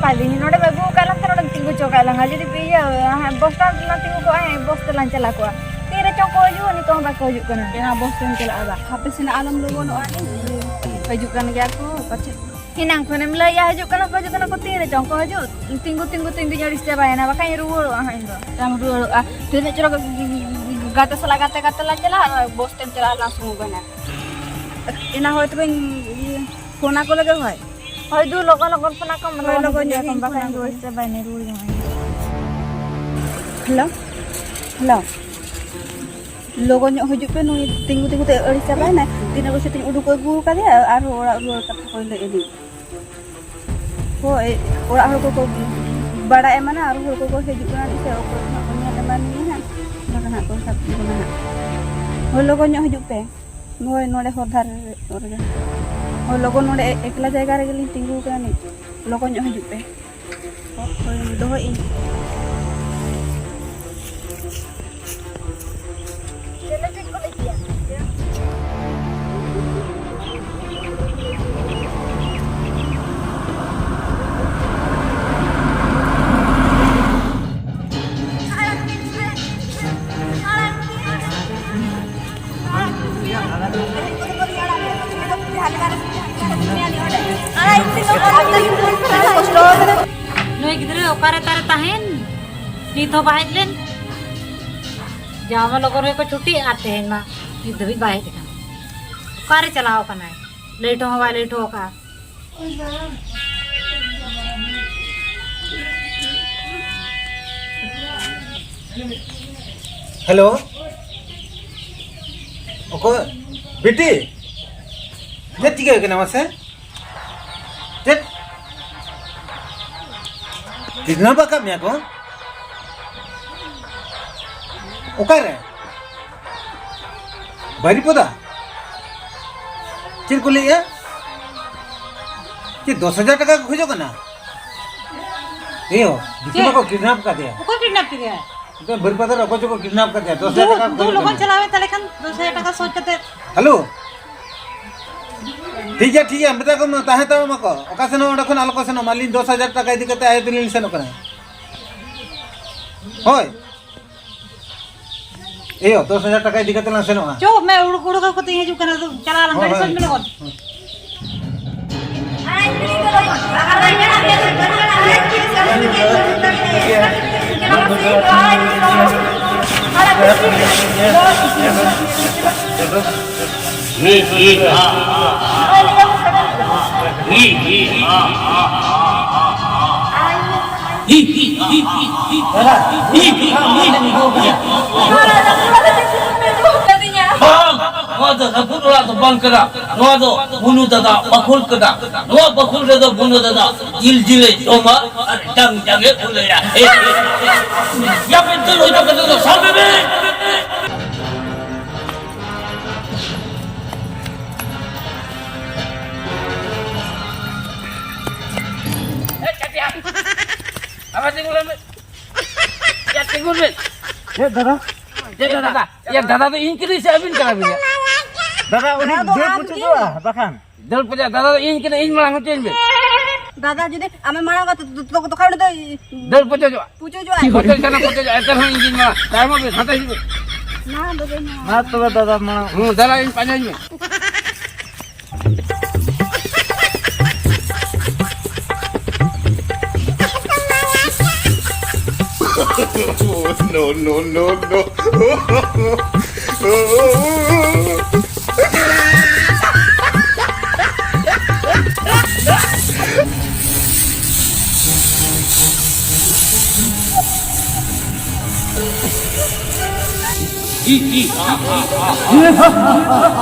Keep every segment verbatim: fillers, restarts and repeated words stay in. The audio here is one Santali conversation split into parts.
ᱟᱹᱞᱤᱧ ᱱᱚᱰᱮ ᱟᱹᱜᱩ ᱟᱠᱟᱫ ᱞᱟᱝ ᱛᱮ ᱱᱚᱰᱮ ᱛᱤᱸᱜᱩ ᱦᱚᱪᱚ ᱠᱟᱜ ᱞᱟᱝᱟ᱾ ᱡᱩᱫᱤ ᱤᱭᱟᱹ ᱦᱟᱸᱜ ᱵᱚᱥ ᱥᱴᱮᱱᱰ ᱨᱮᱞᱟᱝ ᱛᱤᱸᱜᱩ ᱠᱚᱜᱼᱟ, ᱦᱮᱸ, ᱵᱚᱥ ᱛᱮᱞᱟᱝ ᱪᱟᱞᱟᱣ ᱠᱚᱜᱼᱟ᱾ ᱛᱤᱱ ᱨᱮᱪᱚᱝ ᱠᱚ ᱦᱤᱡᱩᱜᱼᱟ, ᱱᱤᱛᱚᱜ ᱦᱚᱸ ᱵᱟᱠᱚ ᱦᱤᱡᱩᱜ ᱠᱟᱱᱟ᱾ ᱦᱮᱸ, ᱵᱚᱥ ᱛᱮᱢ ᱪᱟᱞᱟᱜᱼᱟ ᱵᱟ? ᱦᱟᱯᱮ ᱥᱮᱱᱟᱜ ᱟᱞᱚᱢ ᱞᱚᱜᱚᱱᱚᱜᱼᱟ᱾ ᱦᱤᱡᱩᱜ ᱠᱟᱱ ᱜᱮᱭᱟ ᱠᱚ ᱯᱟᱪᱮᱫ᱾ ᱮᱱᱟᱝ ᱠᱷᱚᱱᱮᱢ ᱞᱟᱹᱭᱟ ᱦᱤᱡᱩᱜ ᱠᱟᱱᱟ ᱠᱚ, ᱦᱤᱡᱩᱜ ᱠᱟᱱᱟ ᱠᱚ, ᱛᱤᱱ ᱨᱮᱪᱚᱝ ᱠᱚ ᱦᱤᱡᱩᱜ? ᱛᱤᱸᱜᱩ ᱛᱤᱸᱜᱩ ᱛᱤᱸᱜᱩᱧ ᱟᱹᱲᱤᱥ ᱪᱟᱵᱟᱭᱮᱱᱟ, ᱵᱟᱠᱷᱟᱱ ᱤᱧ ᱨᱩᱣᱟᱹᱲᱚᱜᱼᱟ ᱦᱟᱸᱜ ᱤᱧ ᱫᱚ᱾ ᱵᱟᱢ ᱨᱩᱣᱟᱹᱲᱚᱜᱼᱟ? ᱛᱤᱱᱟᱹᱜ ᱪᱚᱨᱚᱠ ᱜᱟᱛᱮ ᱥᱟᱞᱟᱜ ᱜᱟᱛᱮ ᱜᱟᱛᱮ ᱞᱟᱝ ᱪᱟᱞᱟᱜᱼᱟ, ᱟᱨ ᱵᱚᱥ ᱛᱮᱢ ᱪᱟᱞᱟᱜᱼᱟ, ᱞᱟᱝ ᱥᱚᱢᱚᱭ ᱵᱟᱝ ᱧᱟᱢ᱾ ᱮᱱᱟ ᱦᱳᱭ ᱛᱚᱵᱮᱧ ᱤᱭᱟᱹ ᱯᱷᱳᱱ ᱟᱠᱚ ᱞᱮᱜᱮ ᱦᱳᱭ᱾ ᱦᱳᱭ ᱫᱩ, ᱞᱚᱜᱚᱱ ᱞᱚᱜᱚᱱ ᱯᱷᱳᱱ ᱟᱠᱚ ᱢᱮ, ᱦᱳᱭ, ᱞᱚᱜᱚᱱ ᱞᱚᱜᱚᱱ ᱧᱚᱜ ᱦᱤᱡᱩᱜ ᱜᱮ ᱯᱷᱳᱱ ᱯᱷᱳᱱ ᱵᱟᱠᱷᱟᱱ ᱟᱠᱚ ᱨᱩᱣᱟᱹᱲ ᱢᱮ᱾ ᱪᱟᱵᱟᱭᱮᱱᱟᱹᱧ, ᱨᱩᱣᱟᱹᱲ ᱡᱚᱝ ᱟᱹᱧ᱾ ᱦᱮᱞᱳ, ᱦᱮᱞᱳ, ᱞᱚᱜᱚᱱ ᱧᱚᱜ ᱦᱤᱡᱩᱜ ᱯᱮ, ᱱᱩᱭ ᱛᱤᱸᱜᱩ ᱛᱤᱸᱜᱩ ᱛᱮ ᱟᱹᱲᱤᱥ ᱪᱟᱵᱟᱭᱮᱱᱟᱭ᱾ ᱛᱤᱱᱟᱹᱜ ᱠᱚ ᱥᱮᱛᱮᱧ ᱩᱰᱩᱠ ᱟᱹᱜᱩ ᱟᱠᱟᱫᱮᱭᱟ, ᱟᱨᱦᱚᱸ ᱚᱲᱟᱜ ᱨᱩᱣᱟᱹᱲ ᱠᱟᱛᱷᱟ ᱠᱚᱭ ᱞᱟᱹᱭ ᱮᱫᱤᱧ᱾ ᱦᱳᱭ, ᱚᱲᱟᱜ ᱦᱚᱲ ᱠᱚᱠᱚ ᱵᱟᱲᱟᱭ ᱮᱢᱟᱱᱟ, ᱟᱨ ᱦᱚᱲ ᱠᱚᱠᱚ ᱦᱤᱡᱩᱜ ᱠᱟᱱᱟ, ᱥᱮ ᱚᱠᱚᱭ ᱠᱚ ᱦᱟᱸᱜ ᱠᱚ ᱧᱮᱞ ᱮᱢᱟᱱ ᱢᱮᱭᱟ ᱦᱟᱸᱜ, ᱚᱱᱟ ᱫᱚ ᱦᱟᱸᱜ ᱠᱚ ᱥᱟᱵ ᱵᱚᱱᱟ ᱦᱟᱸᱜ᱾ ᱦᱳᱭ, ᱞᱚᱜᱚᱱ ᱧᱚᱜ ᱦᱤᱡᱩᱜ ᱯᱮ᱾ ᱦᱳᱭ, ᱱᱚᱰᱮ ᱦᱚᱨ ᱫᱷᱟᱨᱮ ᱨᱮᱜᱮ᱾ ᱦᱳᱭ, ᱞᱚᱜᱚᱱ ᱱᱚᱰᱮ ᱮᱠᱞᱟ ᱡᱟᱭᱜᱟ ᱨᱮᱜᱮ ᱞᱤᱧ ᱛᱤᱸᱜᱩ ᱟᱠᱟᱱᱟ ᱱᱤᱛ᱾ ᱞᱚᱜᱚᱱ ᱧᱚᱜ ᱦᱤᱡᱩᱜ ᱯᱮ᱾ ᱦᱳᱭ, ᱫᱚᱦᱚᱭᱮᱫ ᱟᱹᱧ᱾ ᱱᱩᱭ ᱜᱤᱫᱽᱨᱟᱹ ᱚᱠᱟᱨᱮ ᱛᱟᱨᱮ ᱛᱟᱦᱮᱱ? ᱱᱤᱛ ᱦᱚᱸ ᱵᱟᱭ ᱦᱮᱡ ᱞᱮᱱ᱾ ᱡᱟᱣ ᱢᱟ ᱞᱚᱜᱚᱱ ᱜᱮᱠᱚ ᱪᱷᱩᱴᱤ, ᱟᱨ ᱛᱮᱦᱮᱧ ᱢᱟ ᱱᱤᱛ ᱫᱷᱟᱹᱵᱤᱡ ᱵᱟᱭ ᱦᱮᱡ ᱟᱠᱟᱱᱟ᱾ ᱚᱠᱟᱨᱮ ᱪᱟᱞᱟᱣ ᱟᱠᱟᱱᱟᱭ? ᱞᱟᱹᱭ ᱦᱚᱴᱚ ᱦᱚᱸ ᱵᱟᱭ ᱞᱟᱹᱭ ᱦᱚᱴᱚ ᱟᱠᱟᱫᱼᱟ᱾ ᱦᱮᱞᱳ, ᱚᱠᱚᱭ? ᱵᱤᱴᱤ, ᱪᱮᱫ ᱪᱤᱠᱟᱹ ᱠᱟᱱᱟ ᱢᱟᱥᱮ? ᱪᱮᱫ? ᱠᱤᱰᱱᱟᱯ ᱟᱠᱟᱫ ᱢᱮᱭᱟ ᱠᱚ? ᱚᱠᱟᱨᱮ? ᱵᱟᱹᱨᱤᱯᱚᱫᱟ? ᱪᱮᱫ ᱠᱚ ᱞᱟᱹᱭᱮᱜᱼᱟ? ᱪᱮᱫ ᱫᱚᱥ ᱦᱟᱡᱟᱨ ᱴᱟᱠᱟ ᱠᱚ ᱠᱷᱚᱡᱚᱜ ᱠᱟᱱᱟ? ᱮᱭᱳ, ᱫᱤᱠᱩ ᱪᱮᱫ? ᱫᱚᱠᱚ ᱠᱤᱰᱱᱟᱯ ᱠᱟᱫᱮᱭᱟ᱾ ᱚᱠᱚᱭ ᱠᱤᱰᱱᱟᱯ ᱠᱮᱫᱮᱭᱟ? ᱵᱟᱹᱨᱤᱯᱟᱫᱟ ᱨᱮ ᱚᱠᱚᱭ ᱪᱚᱠᱚ ᱠᱤᱰᱱᱟᱯ ᱠᱟᱫᱮᱭᱟ, ᱫᱚᱥ ᱦᱟᱡᱟᱨ ᱫᱩ, ᱴᱟᱠᱟ ᱠᱚ ᱫᱩ ᱠᱷᱚᱡᱚᱜ ᱞᱚᱜᱚᱱ ᱠᱟᱱᱟ᱾ ᱪᱟᱞᱟᱣ ᱢᱮ ᱛᱟᱦᱞᱮ ᱠᱷᱟᱱ, ᱫᱚᱥ ᱦᱟᱡᱟᱨ ᱴᱟᱠᱟ ᱥᱚᱡ ᱠᱟᱛᱮ᱾ ᱦᱮᱞᱳ, ᱴᱷᱤᱠ ᱜᱮᱭᱟ, ᱴᱷᱤᱠ ᱜᱮᱭᱟ, ᱢᱮᱛᱟ ᱠᱚᱢ, ᱛᱟᱦᱮᱸ ᱛᱟᱵᱚᱱ ᱢᱟᱠᱚ, ᱚᱠᱟ ᱥᱮᱱ ᱦᱚᱸ ᱚᱸᱰᱮ ᱠᱷᱚᱱ ᱟᱞᱚ ᱠᱚ ᱥᱮᱱᱚᱜ ᱢᱟ᱾ ᱟᱹᱞᱤᱧ ᱫᱚᱥ ᱦᱟᱡᱟᱨ ᱴᱟᱠᱟ ᱤᱫᱤ ᱠᱟᱛᱮ ᱟᱭᱳ ᱛᱟᱹᱞᱤᱧ ᱞᱤᱧ ᱥᱮᱱᱚᱜ ᱠᱟᱱᱟ᱾ ᱦᱳᱭ᱾ ᱮᱭᱳ, ᱫᱚᱥ ᱦᱟᱡᱟᱨ ᱴᱟᱠᱟ ᱤᱫᱤ ᱠᱟᱛᱮ ᱞᱟᱝ ᱥᱮᱱᱚᱜᱼᱟ᱾ ᱪᱩᱯ ᱢᱮ, ᱩᱲᱩᱠ ᱩᱲᱩᱠ ᱠᱟᱛᱮ ᱦᱤᱡᱩᱜ ᱠᱟᱱᱟ, ᱪᱟᱞᱟᱜ ᱟᱞᱟᱝ, ᱦᱳᱭ, ᱜᱟᱹᱰᱤ ᱦᱳᱭ᱾ ᱥᱟᱵ ᱢᱮ ᱞᱚᱜᱚᱱ᱾ ᱵᱟᱝ, ᱱᱚᱣᱟ ᱫᱚ ᱨᱟᱹᱯᱩᱫ ᱚᱲᱟᱜ ᱫᱚ ᱵᱟᱝ ᱠᱟᱱᱟ᱾ ᱱᱚᱣᱟ ᱫᱚ ᱵᱩᱱᱩ ᱫᱟᱫᱟ ᱵᱟᱠᱷᱳᱞ ᱠᱟᱱᱟ᱾ ᱱᱚᱣᱟ ᱵᱟᱠᱷᱳᱞ ᱨᱮᱫᱚ ᱵᱩᱱᱩ ᱫᱟᱫᱟ ᱡᱤᱞ ᱡᱤᱞᱮ ᱡᱚᱢᱟ ᱟᱨ ᱡᱟᱝ ᱡᱟᱝ ᱮ ᱩᱞᱟᱹᱭᱟ᱾ ᱭᱟᱯᱮ ᱫᱟᱹᱲ ᱦᱚᱪᱚ ᱠᱟᱛᱮ ᱫᱚ ᱥᱟᱵ ᱢᱮ᱾ ᱟᱵᱟᱨ ᱛᱤᱸᱜᱩ ᱞᱮᱱ ᱵᱮᱱ᱾ ᱭᱟ, ᱛᱤᱸᱜᱩᱱ ᱵᱮᱱ᱾ ᱪᱮᱫ ᱫᱟᱫᱟ? ᱪᱮᱫ ᱫᱟᱫᱟ? ᱭᱟ, ᱫᱟᱫᱟ ᱫᱚ ᱤᱧ ᱠᱟᱹᱱᱟᱹᱧ ᱥᱮ ᱟᱹᱵᱤᱱ ᱠᱟᱱᱟ ᱵᱤᱱ? ᱫᱟᱫᱟ, ᱩᱱᱤ ᱫᱟᱫᱟ ᱫᱚ ᱫᱟᱹᱲ ᱟᱢ ᱯᱩᱪᱩᱡᱚᱜᱼᱟ, ᱜᱮ᱾ ᱵᱟᱠᱷᱟᱱ᱾ ᱫᱟᱹᱲ ᱯᱩᱪᱩᱡ, ᱫᱟᱫᱟ ᱫᱚ ᱤᱧ ᱠᱟᱹᱱᱟᱹᱧ, ᱤᱧ ᱢᱟᱲᱟᱝ ᱦᱚᱪᱚᱧ ᱵᱮᱱ᱾ ᱫᱟᱫᱟ ᱡᱩᱫᱤ ᱟᱢᱮ ᱢᱟᱲᱟᱝ ᱠᱟᱛᱮ ᱛᱚ, ᱛᱚ, ᱛᱚᱠᱷᱚᱱ ᱫᱚ ᱫᱟᱹᱲ ᱯᱩᱪᱩᱡᱚᱜᱼᱟ᱾ ᱯᱩᱪᱩᱡᱚᱜᱼᱟ᱾ ᱯᱩᱪᱩᱡ ᱠᱟᱱᱟ, ᱯᱩᱪᱩᱡᱚᱜᱼᱟ᱾ ᱮᱱᱛᱮ ᱨᱮᱦᱚᱸ ᱤᱧ ᱜᱤᱧ ᱢᱟᱲᱟᱝ᱾ ᱛᱟᱭᱚᱢᱚᱜ ᱵᱮᱱ, ᱦᱟᱱᱛᱮ ᱦᱤᱡᱩᱜ ᱵᱮᱱ᱾ ᱢᱟ ᱛᱚᱵᱮ ᱫᱟᱫᱟ ᱢᱟᱲᱟᱝ᱾ ᱦᱩᱸ, ᱫᱟᱫᱟ ᱤᱧ ᱯᱟᱸᱡᱟᱧ ᱢᱮ᱾ No, no, no, no.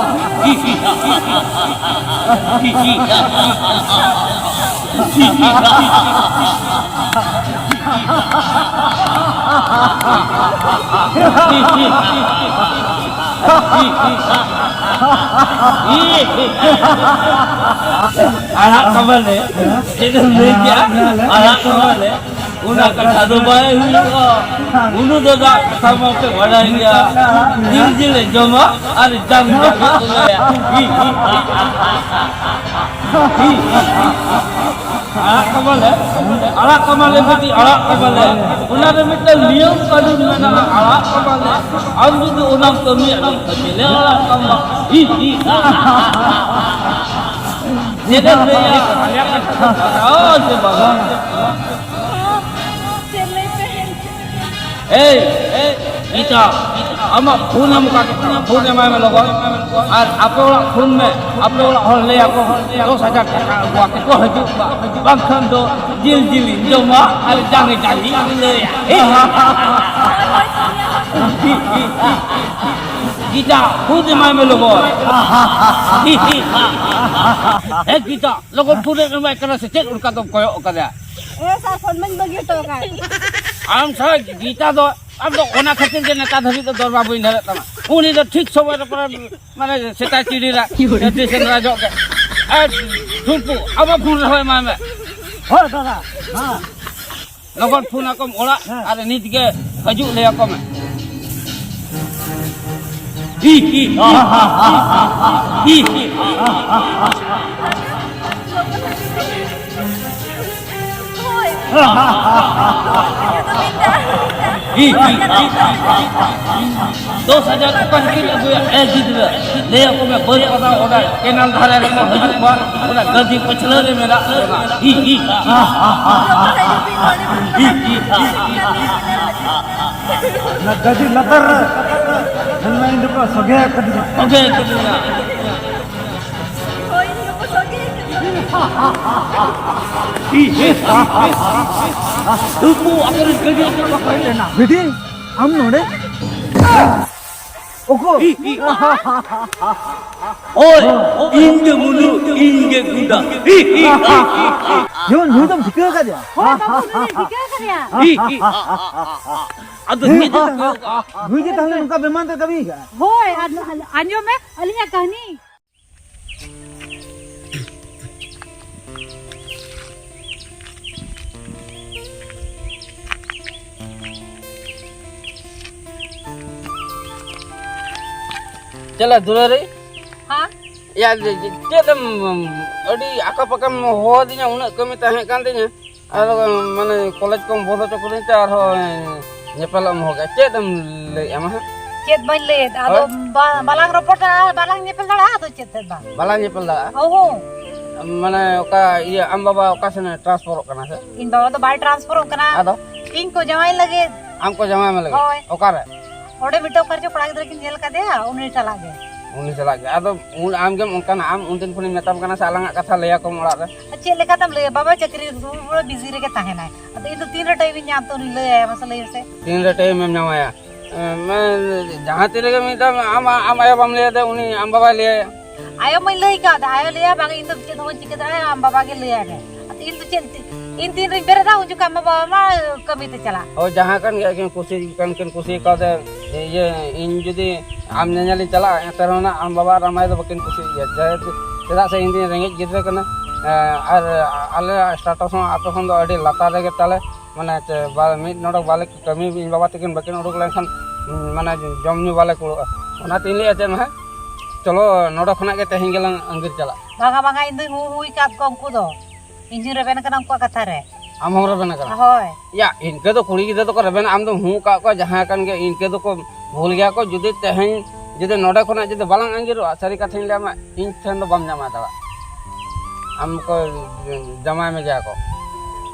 ᱟᱲᱟᱜ ᱠᱟᱵᱟᱞᱮ, ᱪᱮᱫ ᱮᱢ ᱞᱟᱹᱭ ᱠᱮᱜᱼᱟ? ᱟᱲᱟᱜ ᱠᱟᱵᱟᱞᱮ᱾ ᱚᱱᱟ ᱠᱟᱛᱷᱟ ᱫᱚ ᱵᱟᱭ ᱦᱩᱭᱩᱜᱼᱟ᱾ ᱩᱱᱩ ᱫᱚ ᱫᱟᱜ ᱠᱟᱛᱷᱟ ᱢᱟᱯᱮ ᱵᱟᱰᱟᱭ ᱜᱮᱭᱟ᱾ ᱡᱤᱞ ᱡᱤᱞᱮ ᱡᱚᱢᱟ ᱟᱨ ᱡᱟᱝ ᱡᱟᱝ ᱮ ᱩᱛᱩᱭᱟ᱾ ᱦᱤ, ᱦᱤ, ᱦᱤ, ᱦᱤ, ᱦᱤ᱾ ᱟᱲᱟᱜ ᱠᱟᱢᱟᱞᱮ, ᱟᱲᱟᱜ ᱠᱟᱢᱟᱞᱮ ᱵᱤᱴᱤ, ᱟᱲᱟᱜ ᱠᱟᱢᱟᱞᱮ᱾ ᱚᱱᱟ ᱨᱮ ᱢᱤᱫᱴᱟᱝ ᱱᱤᱭᱚᱢ ᱠᱟᱹᱱᱩᱱ ᱢᱮᱱᱟᱜᱼᱟ, ᱟᱲᱟᱜ ᱠᱟᱢᱟᱞᱮ᱾ ᱟᱢ ᱡᱩᱫᱤ ᱚᱱᱟᱢ ᱠᱟᱹᱢᱤᱭᱟ, ᱟᱫᱚ ᱠᱷᱟᱹᱡᱟᱹᱲᱤ ᱟᱲᱟᱜ ᱠᱟᱢᱟ᱾ ᱦᱤ, ᱦᱤ, ᱦᱤ᱾ ᱪᱮᱫ ᱮᱢ ᱞᱟᱹᱭᱟ? ᱟᱞᱮᱭᱟᱜ ᱠᱟᱛᱷᱟ ᱠᱚ ᱠᱟᱴᱟᱣ ᱥᱮ ᱵᱟᱝᱟ? ᱪᱮᱫ ᱞᱟᱹᱭ ᱯᱮ? ᱮᱭ, ᱮᱭ, ᱜᱤᱛᱟ, ᱟᱢᱟᱜ ᱯᱷᱳᱱ ᱮᱢ ᱚᱠᱟ ᱠᱮᱫ ᱛᱟᱢᱟ? ᱯᱷᱳᱱ ᱮᱢᱟᱭ ᱢᱮ ᱞᱚᱜᱚᱱ᱾ ᱟᱨ ᱟᱯᱮ ᱚᱲᱟᱜ ᱯᱷᱳᱱ ᱢᱮ, ᱟᱯᱮ ᱚᱲᱟᱜ ᱦᱚᱲ ᱞᱟᱹᱭ ᱟᱠᱚ, ᱫᱚᱥ ᱦᱟᱡᱟᱨ ᱴᱟᱠᱟ ᱟᱹᱜᱩ ᱟᱛᱮ ᱠᱚ ᱦᱤᱡᱩᱜ ᱢᱟ, ᱵᱟᱝᱠᱷᱟᱱ ᱫᱚ ᱡᱤᱞ ᱡᱤᱞᱤᱧ ᱡᱚᱢᱟ ᱟᱨ ᱡᱟᱝ ᱡᱟᱝᱤᱧ ᱞᱟᱹᱭᱟ᱾ ᱜᱤᱛᱟ, ᱯᱷᱳᱱ ᱮᱢᱟᱭ ᱢᱮ ᱞᱚᱜᱚᱱ᱾ ᱦᱮᱸ ᱜᱤᱛᱟ, ᱞᱚᱜᱚᱱ ᱯᱷᱳᱱ ᱮᱢ ᱮᱢᱟᱭ ᱠᱟᱱᱟ ᱥᱮ ᱪᱮᱫ? ᱚᱱᱠᱟ ᱫᱚᱢ ᱠᱚᱭᱚᱜ ᱟᱠᱟᱫᱟ᱾ ᱮ ᱥᱟᱨ, ᱯᱷᱳᱱ ᱢᱟᱧ ᱵᱟᱹᱜᱤ ᱦᱚᱴᱚ ᱟᱠᱟᱫ᱾ ᱟᱢ ᱥᱟᱶ ᱜᱤᱛᱟ ᱫᱚ, ᱟᱢ ᱫᱚ ᱚᱱᱟ ᱠᱷᱟᱹᱛᱤᱨ ᱜᱮ ᱱᱮᱛᱟᱨ ᱫᱷᱟᱹᱵᱤᱡ ᱫᱚ ᱫᱚᱨ ᱵᱟᱵᱚᱱ ᱫᱷᱟᱨᱮᱜ ᱛᱟᱢᱟ᱾ ᱩᱱᱤ ᱫᱚ ᱴᱷᱤᱠ ᱥᱚᱢᱚᱭ ᱨᱮ ᱯᱟᱨᱟ, ᱢᱟᱱᱮ, ᱥᱮᱛᱟ ᱪᱤᱲᱤᱨᱟ, ᱴᱮᱱᱥᱚᱱ ᱨᱟᱡᱚᱜ ᱜᱮ᱾ ᱟᱨ ᱴᱷᱩᱢᱯᱩ, ᱟᱵᱚ ᱯᱷᱳᱱ ᱨᱮᱦᱚᱸ ᱮᱢᱟᱭ ᱢᱮ᱾ ᱦᱳᱭ ᱫᱟᱫᱟ, ᱦᱮᱸ᱾ ᱞᱚᱜᱚᱱ ᱯᱷᱳᱱ ᱟᱠᱚᱢ ᱚᱲᱟᱜ, ᱦᱮᱸ᱾ ᱟᱨ ᱱᱤᱛ ᱜᱮ ᱦᱤᱡᱩᱜ ᱞᱟᱹᱭ ᱟᱠᱚ ᱢᱮ᱾ ᱦᱤ, ᱦᱤ, ᱦᱤ, ᱦᱤ, ᱦᱤ, ᱦᱤ᱾ ᱦᱳᱭ᱾ ᱦᱤ, ᱦᱤ, ᱦᱤ, ᱦᱤ᱾ ᱫᱚᱥ ᱦᱟᱡᱟᱨ ᱚᱠᱟ ᱨᱮᱠᱤᱱ ᱟᱹᱜᱩᱭᱟ? ᱮ ᱜᱤᱫᱽᱨᱟᱹ, ᱞᱟᱹᱭ ᱟᱠᱚ ᱢᱮ, ᱵᱟᱹᱨᱤᱯᱟᱫᱟ ᱚᱱᱟ ᱠᱮᱱᱟᱞ ᱫᱷᱟᱨᱮ ᱨᱮᱠᱚ ᱦᱤᱡᱩᱜ ᱢᱟ, ᱚᱱᱟ ᱜᱟᱹᱰᱤ ᱯᱟᱹᱪᱷᱞᱟᱹ ᱨᱮ ᱢᱮᱱᱟᱜ ᱵᱚᱱᱟ᱾ ᱦᱤ, ᱦᱤ, ᱦᱤ, ᱦᱤ, ᱦᱤ᱾ ᱚᱱᱟ ᱜᱟᱹᱰᱤ ᱞᱟᱛᱟᱨ ᱨᱮ ᱢᱮᱱᱢᱟ ᱤᱧ ᱫᱚᱠᱚ ᱥᱚᱜᱮ ᱟᱠᱟᱫᱤᱧᱟ᱾ ᱥᱚᱜᱮ ᱟᱠᱟᱫᱤᱧᱟ᱾ ᱦᱳᱭ, ᱤᱧ ᱫᱚᱠᱚ ᱥᱚᱜᱮ ᱟᱠᱟᱫᱤᱧᱟ᱾ ᱦᱤ, ᱦᱤ, ᱦᱤ, ᱦᱤ᱾ ᱩᱱᱠᱩ ᱟᱠᱚᱨᱮᱱ ᱜᱟᱹᱰᱤ ᱟᱠᱚ ᱵᱟᱠᱚ ᱦᱮᱡ ᱞᱮᱱᱟ᱾ ᱵᱤᱴᱤ, ᱟᱢ ᱱᱚᱰᱮ? ᱚᱠᱚᱭ? ᱦᱤ, ᱦᱤ, ᱦᱤ᱾ ᱳᱭ, ᱤᱧ ᱜᱮ ᱢᱩᱞᱩ, ᱤᱧ ᱜᱮ ᱜᱩᱸᱰᱟ᱾ ᱦᱤ, ᱦᱤ, ᱦᱤ, ᱦᱤ᱾ ᱡᱮᱢᱚᱱ ᱱᱩᱭ ᱫᱚᱢ ᱴᱷᱤᱠᱟᱹ ᱟᱠᱟᱫᱮᱭᱟ? ᱦᱳᱭ ᱵᱟᱹᱵᱩ, ᱱᱩᱭ ᱫᱚᱧ ᱴᱷᱤᱠᱟᱹ ᱟᱠᱟᱫᱮᱭᱟ᱾ ᱦᱤ, ᱦᱤ, ᱦᱤ, ᱦᱤ᱾ ᱟᱫᱚ ᱱᱩᱭ ᱫᱚ ᱴᱷᱤᱠᱟᱹ ᱟᱠᱟᱫ᱾ ᱱᱩᱭ ᱜᱮ ᱛᱟᱦᱞᱮ ᱱᱚᱝᱠᱟ ᱵᱮᱢᱟᱱ ᱛᱮ ᱠᱟᱹᱢᱤ ᱟᱠᱟᱫᱼᱟ? ᱦᱳᱭ, ᱟᱨ ᱟᱸᱡᱚᱢ ᱢᱮ, ᱟᱹᱞᱤᱧᱟᱜ ᱠᱟᱹᱦᱱᱤ᱾ ᱪᱮᱫ ᱞᱮ ᱫᱩᱞᱟᱹᱲᱤ? ᱦᱮᱸ? ᱭᱟ, ᱪᱮᱫ ᱮᱢ, ᱟᱹᱰᱤ ᱟᱠᱟ ᱯᱟᱠᱟᱢ ᱦᱚᱦᱚ ᱟᱹᱫᱤᱧᱟ, ᱩᱱᱟᱹᱜ ᱠᱟᱹᱢᱤ ᱛᱟᱦᱮᱸ ᱠᱟᱱ ᱛᱤᱧᱟᱹ᱾ ᱟᱨ ᱢᱟᱱᱮ ᱠᱚᱞᱮᱡᱽ ᱠᱚᱢ ᱵᱚᱱᱫᱚ ᱦᱚᱪᱚ ᱠᱟᱹᱫᱤᱧ ᱛᱮ ᱟᱨᱦᱚᱸ ᱧᱮᱯᱮᱞᱚᱜ ᱮᱢ ᱦᱚᱦᱚ ᱠᱮᱫᱼᱟ᱾ ᱪᱮᱫ ᱮᱢ ᱞᱟᱹᱭᱮᱫᱼᱟ ᱢᱟ ᱦᱟᱸᱜ? ᱪᱮᱫ ᱵᱟᱹᱧ ᱞᱟᱹᱭᱮᱫ, ᱟᱫᱚ ᱦᱳᱭ? ᱵᱟ-, ᱵᱟᱞᱟᱝ ᱨᱚᱯᱚᱲ ᱫᱟᱲᱮᱭᱟᱜᱼᱟ, ᱵᱟᱞᱟᱝ ᱧᱮᱯᱮᱞ ᱫᱟᱲᱮᱭᱟᱜᱼᱟ, ᱟᱫᱚ ᱪᱮᱫ ᱛᱮᱫ ᱵᱟᱝ? ᱵᱟᱞᱟᱝ ᱧᱮᱯᱮᱞ ᱫᱟᱲᱮᱭᱟᱜᱼᱟ? ᱚᱦᱚᱸ᱾ ᱢᱟᱱᱮ ᱚᱠᱟ ᱤᱭᱟᱹ ᱟᱢ ᱵᱟᱵᱟ ᱚᱠᱟ ᱥᱮᱱᱮ ᱴᱨᱟᱱᱥᱯᱷᱟᱨᱚᱜ ᱠᱟᱱᱟ ᱥᱮ? ᱤᱧ ᱵᱟᱵᱟ ᱫᱚ ᱵᱟᱭ ᱴᱨᱟᱱᱥᱯᱷᱟᱨᱚᱜ ᱠᱟᱱᱟ᱾ ᱟᱫᱚ? ᱤᱧ ᱠᱚ ᱡᱟᱶᱟᱭ ᱞᱟᱹᱜᱤᱫ᱾ ᱟᱢ ᱠᱚ ᱡᱟᱶᱟᱭ ᱢᱮ ᱞᱟᱹᱜᱤᱫ? ᱦᱳᱭ᱾ ᱚᱠᱟᱨᱮ? ᱚᱸᱰᱮ ᱢᱤᱫᱴᱟᱝ ᱚᱠᱟ ᱨᱮᱪᱚ ᱠᱚᱲᱟ ᱜᱤᱫᱽᱨᱟᱹ ᱠᱤᱱ ᱧᱮᱞ ᱠᱟᱫᱮᱭᱟ, ᱩᱱᱤ ᱥᱟᱞᱟᱜ ᱜᱮ᱾ ᱩᱱᱤ ᱥᱟᱞᱟᱜ ᱜᱮ? ᱟᱫᱚ ᱩᱱ ᱟᱢ ᱜᱮᱢ ᱚᱱᱠᱟᱱᱟ, ᱟᱢ ᱩᱱ ᱫᱤᱱ ᱠᱷᱚᱱᱤᱧ ᱢᱮᱛᱟᱢ ᱠᱟᱱᱟ ᱥᱮ ᱟᱞᱟᱝᱟᱜ ᱠᱟᱛᱷᱟ ᱞᱟᱹᱭ ᱟᱠᱚᱢ ᱚᱲᱟᱜ ᱨᱮ? ᱟᱨ ᱪᱮᱫ ᱞᱮᱠᱟᱛᱮᱢ ᱞᱟᱹᱭᱟ? ᱵᱟᱵᱟ ᱪᱟᱹᱠᱨᱤ ᱨᱮ ᱯᱩᱨᱟᱹ ᱵᱤᱡᱤ ᱨᱮᱜᱮ ᱛᱟᱦᱮᱱᱟᱭ᱾ ᱟᱫᱚ ᱤᱧ ᱫᱚ ᱛᱤᱱᱨᱮ ᱴᱟᱭᱤᱢᱤᱧ ᱧᱟᱢ ᱛᱮ ᱩᱱᱤ ᱞᱟᱹᱭᱟᱭᱟ? ᱢᱟᱥᱮ ᱞᱟᱹᱭ ᱢᱮᱥᱮ᱾ ᱛᱤᱱᱨᱮ ᱴᱟᱭᱤᱢᱮᱢ ᱧᱟᱢᱟᱭᱟ? ᱮ, ᱢᱮ-, ᱡᱟᱦᱟᱸ ᱛᱤᱱ ᱨᱮᱜᱮ ᱢᱤᱫ ᱫᱷᱟᱣ ᱟᱢ, ᱟᱢ ᱟᱭᱳ ᱵᱟᱢ ᱞᱟᱹᱭ ᱟᱫᱮᱭᱟ, ᱩᱱᱤ ᱟᱢ ᱵᱟᱵᱟᱭ ᱞᱟᱹᱭᱟᱭᱟ᱾ ᱟᱭᱳ ᱢᱟᱧ ᱞᱟᱹᱭ ᱠᱟᱣᱫᱟ, ᱟᱭᱳ ᱞᱟᱹᱭᱟ, "ᱵᱟᱝ, ᱤᱧ ᱫᱚ ᱪᱮᱫ ᱦᱚᱸ ᱵᱟᱹᱧ ᱪᱤᱠᱟᱹ ᱫᱟᱲᱮᱭᱟᱜᱼᱟ, ᱟᱢ ᱵᱟᱵᱟ ᱜᱮ ᱞᱟᱹᱭᱟᱭ ᱢᱮ᱾" ᱟᱫᱚ ᱤᱧ ᱫᱚ ᱪᱮᱫ, ᱤᱧ ᱛᱤᱱ ᱨᱤᱧ ᱵᱮᱨᱮᱫᱟ, ᱩᱱ ᱡᱚᱠᱷᱚᱱ ᱟᱢ ᱵᱟᱵᱟ ᱢᱟ ᱠᱟᱹᱢᱤ ᱛᱮ ᱪᱟᱞᱟᱜ᱾ ᱦᱳᱭ, ᱡᱟᱦᱟᱸ ᱠᱟᱱ ᱜᱮ, ᱟᱹᱠᱤᱱ ᱠᱩᱥᱤ ᱠᱟᱱ ᱠᱤᱱ ᱠᱩᱥᱤ ᱠᱟᱣᱫᱮ, ᱤᱭᱟᱹ, ᱤᱧ ᱡᱩᱫᱤ ᱟᱢ ᱧᱮᱧᱮᱞᱤᱧ ᱪᱟᱞᱟᱜᱼᱟ, ᱮᱱᱛᱮ ᱨᱮᱦᱚᱸ ᱱᱟᱜ ᱟᱢ ᱵᱟᱵᱟ ᱟᱨ ᱟᱢ ᱟᱭᱳ ᱫᱚ ᱵᱟᱹᱠᱤᱱ ᱠᱩᱥᱤᱜ ᱜᱮᱭᱟ, ᱡᱮᱦᱮᱛᱩ, ᱪᱮᱫᱟᱜ ᱥᱮ ᱤᱧ ᱫᱩᱧ ᱨᱮᱸᱜᱮᱡ ᱜᱤᱫᱽᱨᱟᱹ ᱠᱟᱱᱟ, ᱮᱸ, ᱟᱨ ᱟᱞᱮᱭᱟᱜ status ᱦᱚᱸ ᱟᱯᱮ ᱠᱷᱚᱱ ᱫᱚ ᱟᱹᱰᱤ ᱞᱟᱛᱟᱨ ᱨᱮᱜᱮ ᱛᱟᱞᱮ, ᱢᱟᱱᱮ, ᱪᱮ, ᱵᱟ-, ᱢᱤᱫ ᱱᱚᱰᱚᱠ ᱵᱟᱞᱮ ᱠᱟᱹᱢᱤ, ᱤᱧ ᱵᱟᱵᱟ ᱛᱟᱹᱠᱤᱱ ᱵᱟᱹᱠᱤᱱ ᱩᱰᱩᱠ ᱞᱮᱱᱠᱷᱟᱱ, ᱢᱟᱱᱮ, ᱡᱚᱢ ᱧᱩ ᱵᱟᱞᱮ ᱠᱩᱲᱟᱹᱜᱼᱟ᱾ ᱚᱱᱟᱛᱮᱧ ᱞᱟᱹᱭᱮᱫᱼᱟ ᱪᱮᱫ ᱦᱟᱸᱜ, ᱪᱚᱞᱚ, ᱱᱚᱰᱮ ᱠᱷᱚᱱᱟᱜ ᱜᱮ ᱛᱮᱦᱮᱧ ᱜᱮᱞᱟᱝ ᱟᱸᱜᱤᱨ ᱪᱟᱞᱟᱜ᱾ ᱵᱟᱝᱟ, ᱵᱟᱝᱟ, ᱤᱧ ᱫᱚᱧ ᱦᱩ ᱦᱩᱭ ᱠᱟᱫ ᱠᱚᱣᱟ ᱩᱱᱠᱩ ᱫᱚ᱾ ᱤᱧ ᱦᱚᱸᱧ ᱨᱮᱵᱮᱱ ᱠᱟᱱᱟ ᱩᱱᱠᱩᱣᱟᱜ ᱠᱟᱛᱷᱟ ᱨᱮ᱾ ᱟᱢ ᱦᱚᱸᱢ ᱨᱮᱵᱮᱱ ᱠᱟᱱᱟ? ᱦᱳᱭ᱾ ᱭᱟ, ᱤᱱᱠᱟᱹ ᱫᱚ ᱠᱩᱲᱤ ᱜᱤᱫᱽᱨᱟᱹ ᱫᱚᱠᱚ ᱨᱮᱵᱮᱱᱟ, ᱟᱢ ᱫᱚᱢ ᱦᱩ ᱠᱟᱜ ᱠᱚᱣᱟ, ᱡᱟᱦᱟᱸ ᱠᱟᱱ ᱜᱮ, ᱤᱱᱠᱟᱹ ᱫᱚᱠᱚ ᱵᱷᱩᱞ ᱜᱮᱭᱟ ᱠᱚ᱾ ᱡᱩᱫᱤ ᱛᱮᱦᱮᱧ, ᱡᱩᱫᱤ ᱱᱚᱰᱮ ᱠᱷᱚᱱᱟᱜ ᱡᱩᱫᱤ ᱵᱟᱞᱟᱝ ᱟᱸᱜᱤᱨᱚᱜᱼᱟ, ᱥᱟᱹᱨᱤ ᱠᱟᱛᱷᱟᱧ ᱞᱟᱹᱭᱟᱢᱟ, ᱤᱧ ᱴᱷᱮᱱ ᱫᱚ ᱵᱟᱢ ᱡᱟᱶᱟᱭ ᱫᱟᱲᱮᱭᱟᱜᱼᱟ᱾ ᱟᱢ ᱠᱚ ᱡᱟᱶᱟᱭ ᱢᱮ ᱜᱮᱭᱟ ᱠᱚ᱾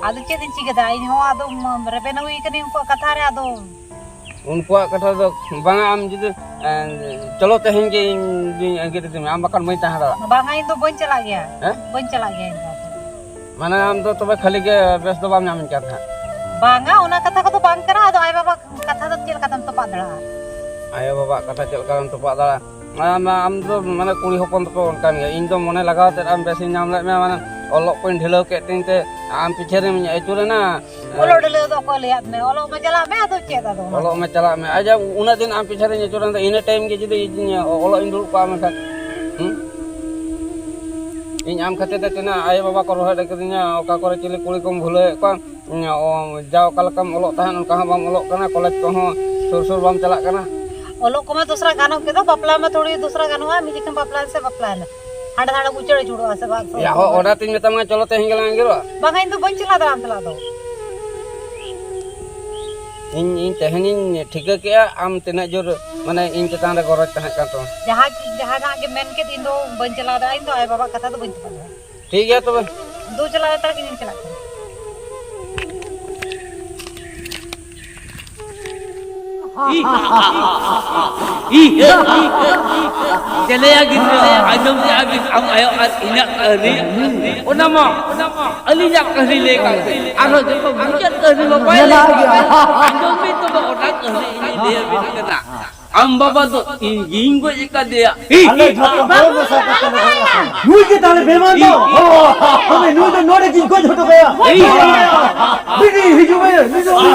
ᱟᱫᱚ ᱪᱮᱫ ᱤᱧ ᱪᱤᱠᱟᱹ ᱫᱟᱲᱮᱭᱟᱜᱼᱟ? ᱤᱧ ᱦᱚᱸ ᱟᱫᱚ ᱨᱮᱵᱮᱱ ᱦᱩᱭ ᱠᱟᱹᱱᱟᱹᱧ ᱩᱱᱠᱩᱣᱟᱜ ᱠᱟᱛᱷᱟ ᱨᱮ, ᱟᱫᱚ ᱩᱱᱠᱩᱣᱟᱜ ᱠᱟᱛᱷᱟ ᱫᱚ ᱵᱟᱝᱟ, ᱟᱢ ᱡᱩᱫᱤ, ᱮ, ᱪᱚᱞᱚ ᱛᱮᱦᱮᱧ ᱜᱮ ᱤᱧ ᱫᱩᱧ ᱟᱸᱜᱤᱨ ᱤᱫᱤ ᱢᱮᱭᱟ, ᱟᱢ ᱵᱟᱠᱷᱟᱱ ᱵᱟᱹᱧ ᱛᱟᱦᱮᱸ ᱫᱟᱲᱮᱭᱟᱜᱼᱟ᱾ ᱵᱟᱝᱟ, ᱤᱧ ᱫᱚ ᱵᱟᱹᱧ ᱪᱟᱞᱟᱜ ᱜᱮᱭᱟ᱾ ᱦᱮᱸ? ᱵᱟᱹᱧ ᱪᱟᱞᱟᱜ ᱜᱮᱭᱟ ᱤᱧ ᱫᱚ᱾ ᱢᱟᱱᱮ ᱟᱢ ᱫᱚ ᱛᱚᱵᱮ ᱠᱷᱟᱹᱞᱤ ᱜᱮ ᱵᱮᱥ ᱫᱚ ᱵᱟᱢ ᱧᱟᱢᱤᱧ ᱠᱟᱱ ᱛᱟᱦᱮᱸᱫ? ᱵᱟᱝᱟ, ᱚᱱᱟ ᱠᱟᱛᱷᱟ ᱠᱚᱫᱚ ᱵᱟᱝ ᱠᱟᱱᱟ᱾ ᱟᱫᱚ ᱟᱭᱳ ᱵᱟᱵᱟ ᱠᱟᱛᱷᱟ ᱫᱚ ᱪᱮᱫ ᱞᱮᱠᱟᱛᱮᱢ ᱛᱚᱯᱟᱜ ᱫᱟᱲᱮᱭᱟᱜᱼᱟ? ᱟᱭᱳ ᱵᱟᱵᱟᱣᱟᱜ ᱠᱟᱛᱷᱟ ᱪᱮᱫ ᱞᱮᱠᱟᱢ ᱛᱚᱯᱟᱜ ᱫᱟᱲᱮᱭᱟᱜᱼᱟ? ᱟᱢ, ᱟᱢ ᱫᱚ ᱢᱟᱱᱮ ᱠᱩᱲᱤ ᱦᱚᱯᱚᱱ ᱫᱚᱠᱚ ᱚᱱᱠᱟᱱ ᱜᱮᱭᱟ᱾ ᱤᱧ ᱫᱚ ᱢᱚᱱᱮ ᱞᱟᱜᱟᱣ ᱠᱟᱛᱮᱫ ᱟᱢ ᱵᱮᱥᱤᱧ ᱧᱟᱢ ᱞᱮᱫ ᱢᱮᱭᱟ, ᱢᱟᱱᱮ ᱚᱞᱚᱜ ᱠᱚᱧ ᱰᱷᱤᱞᱟᱹᱣ ᱠᱮᱫ ᱛᱤᱧ ᱛᱮ ᱟᱢ ᱯᱤᱪᱷᱮ ᱨᱮᱢ ᱟᱹᱪᱩᱨᱮᱱᱟ᱾ ᱚᱞᱚᱜ ᱰᱷᱤᱞᱟᱹᱣ ᱫᱚ ᱚᱠᱚᱭ ᱞᱟᱹᱭᱟᱫ ᱢᱮ? ᱚᱞᱚᱜ ᱢᱮ ᱪᱟᱞᱟᱜ ᱢᱮ, ᱟᱫᱚ ᱪᱮᱫ ᱟᱫᱚ ᱚᱱᱟ ᱚᱞᱚᱜ ᱫᱚ? ᱢᱮ ᱪᱟᱞᱟᱜ ᱢᱮ᱾ ᱟᱪᱪᱷᱟ, ᱩᱱᱟᱹᱜ ᱫᱤᱱ ᱟᱢ ᱯᱤᱪᱷᱮ ᱨᱤᱧ ᱟᱹᱪᱩᱨᱮᱱ ᱫᱚ, ᱤᱱᱟᱹ ᱴᱟᱭᱤᱢ ᱜᱮ ᱡᱩᱫᱤ ᱤᱧ ᱚᱞᱚᱜ ᱤᱧ ᱫᱩᱲᱩᱵ ᱠᱚᱜᱼᱟ ᱢᱮᱱᱠᱷᱟᱱ, ᱦᱩᱸ? ᱤᱧ ᱟᱢ ᱠᱷᱟᱹᱛᱤᱨ ᱛᱮ ᱛᱤᱱᱟᱹᱜ ᱟᱭᱳ ᱵᱟᱵᱟ ᱠᱚ ᱨᱚᱦᱮᱫ ᱟᱠᱟᱫᱤᱧᱟ, ᱚᱠᱟ ᱠᱚᱨᱮ ᱪᱤᱞᱤ ᱠᱩᱲᱤ ᱠᱚᱢ ᱵᱷᱩᱞᱟᱹᱣᱮᱫ ᱠᱚᱣᱟ, ᱩᱸ, ᱚ, ᱡᱟ ᱚᱠᱟ ᱞᱮᱠᱟᱢ ᱚᱞᱚᱜ ᱛᱟᱦᱮᱸᱫ ᱚᱱᱠᱟ ᱦᱚᱸ ᱵᱟᱢ ᱚᱞᱚᱜ ᱠᱟᱱᱟ, ᱠᱚᱞᱮᱡᱽ ᱠᱚᱦᱚᱸ ᱥᱩᱨ ᱥᱩᱨ ᱵᱟᱢ ᱪᱟᱞᱟᱜ ᱠᱟᱱᱟ᱾ ᱚᱞᱚᱜ ᱠᱚᱢᱟ ᱫᱚᱥᱨᱟ ᱜᱟᱱᱚᱜ ᱜᱮᱫᱚ, ᱵᱟᱯᱞᱟ ᱢᱟ ᱛᱷᱚᱲᱤ ᱫᱚᱥᱨᱟ ᱜᱟᱱᱚᱜᱼᱟ᱾ ᱢᱤᱫ ᱡᱚᱠᱷᱚᱱ ᱵᱟᱯᱞᱟᱭᱮᱱ ᱥᱮ ᱵᱟᱯᱞᱟᱭᱮᱱᱟ, ᱦᱟᱸᱰᱮ ᱦᱟᱸᱰᱮ ᱩᱪᱟᱹᱲ ᱟᱹᱪᱩᱨᱚᱜᱼᱟ ᱥᱮ ᱵᱟᱝ? ᱭᱟ, ᱦᱚ, ᱚᱱᱟᱛᱤᱧ ᱢᱮᱛᱟᱢᱟ, ᱪᱚᱞᱚ ᱛᱮᱦᱮᱧ ᱜᱮᱞᱟᱝ ᱟᱸᱜᱤᱨᱚᱜᱼᱟ᱾ ᱵᱟᱝᱟ, ᱤᱧ ᱫᱚ ᱵᱟᱹᱧ ᱪᱟᱞᱟᱣ ᱫᱟᱲᱮᱭᱟᱜᱼᱟ ᱟᱢ ᱥᱟᱞᱟᱜ ᱫᱚ᱾ ᱤᱧ, ᱤᱧ ᱛᱮᱦᱮᱧᱤᱧ ᱴᱷᱤᱠᱟᱹ ᱠᱮᱜᱼᱟ, ᱟᱢ ᱛᱤᱱᱟᱹᱜ ᱡᱳᱨ, ᱢᱟᱱᱮ, ᱤᱧ ᱪᱮᱛᱟᱱ ᱨᱮ ᱜᱚᱨᱚᱡᱽ ᱛᱟᱦᱮᱸ ᱠᱟᱱ ᱛᱟᱢᱟ᱾ ᱡᱟᱦᱟᱸ, ᱡᱟᱦᱟᱸ ᱱᱟᱜ ᱜᱮ ᱢᱮᱱ ᱠᱮᱫ, ᱤᱧ ᱫᱚ ᱵᱟᱹᱧ ᱪᱟᱞᱟᱣ ᱫᱟᱲᱮᱭᱟᱜᱼᱟ, ᱤᱧ ᱫᱚ ᱟᱭᱳ ᱵᱟᱵᱟᱣᱟᱜ ᱠᱟᱛᱷᱟ ᱫᱚ ᱵᱟᱹᱧ ᱪᱟᱞᱟᱣ ᱫᱟᱲᱮᱭᱟᱜᱼᱟ᱾ ᱴᱷᱤᱠ ᱜᱮᱭᱟ ᱛᱚᱵᱮ᱾ ᱫᱩ ᱪᱟᱞᱟᱣ ᱦᱟᱛᱟᱲ ᱠᱤᱱ ᱪᱟᱞᱟᱜ ᱠᱟᱱᱟ᱾ ᱪᱮᱞᱮᱭᱟ ᱜᱤᱫᱽᱨᱟᱹ, ᱟᱸᱡᱚᱢ ᱠᱮᱜᱼᱟ ᱵᱤᱱ ᱟᱢ ᱟᱭᱳ ᱟᱨ ᱤᱧᱟᱹᱜ ᱠᱟᱹᱦᱱᱤ? ᱚᱱᱟ ᱢᱟ ᱟᱹᱞᱤᱧᱟᱜ ᱠᱟᱹᱦᱱᱤ ᱞᱟᱹᱭ ᱠᱟᱜ ᱵᱤᱱ᱾ ᱟᱨᱦᱚᱸ ᱡᱚᱠᱷᱚᱱ ᱢᱩᱪᱟᱹᱫ ᱠᱟᱹᱦᱱᱤ ᱢᱟ ᱵᱟᱭ ᱞᱟᱹᱭ ᱠᱟᱜ ᱵᱤᱱ, ᱟᱸᱡᱚᱢ ᱵᱤᱱ ᱛᱚᱵᱮ, ᱚᱱᱟ ᱠᱟᱹᱦᱱᱤ ᱤᱧ ᱞᱟᱹᱭ ᱟᱹᱵᱤᱱ ᱠᱟᱱᱟ᱾ ᱟᱢ ᱵᱟᱵᱟ ᱫᱚ ᱤᱧ ᱜᱤᱧ ᱜᱚᱡ ᱟᱠᱟᱫᱮᱭᱟ᱾ ᱟᱞᱮ ᱡᱷᱚᱛᱚ ᱦᱚᱲ ᱢᱮᱥᱟ ᱠᱟᱛᱮ ᱞᱮ ᱜᱚᱡ ᱟᱠᱟᱫᱟ᱾ ᱱᱩᱭ ᱜᱮ ᱛᱟᱦᱞᱮ ᱵᱮᱢᱟᱱ ᱫᱚ᱾ ᱦᱳᱭ, ᱱᱩᱭ ᱫᱚ ᱱᱚᱰᱮ ᱜᱤᱧ ᱜᱚᱡ ᱦᱚᱴᱚ ᱠᱟᱭᱟ᱾ ᱵᱤᱴᱤ, ᱦᱤᱡᱩᱜ ᱢᱮ, ᱱᱩᱭ ᱫᱚ ᱚᱸᱰᱮ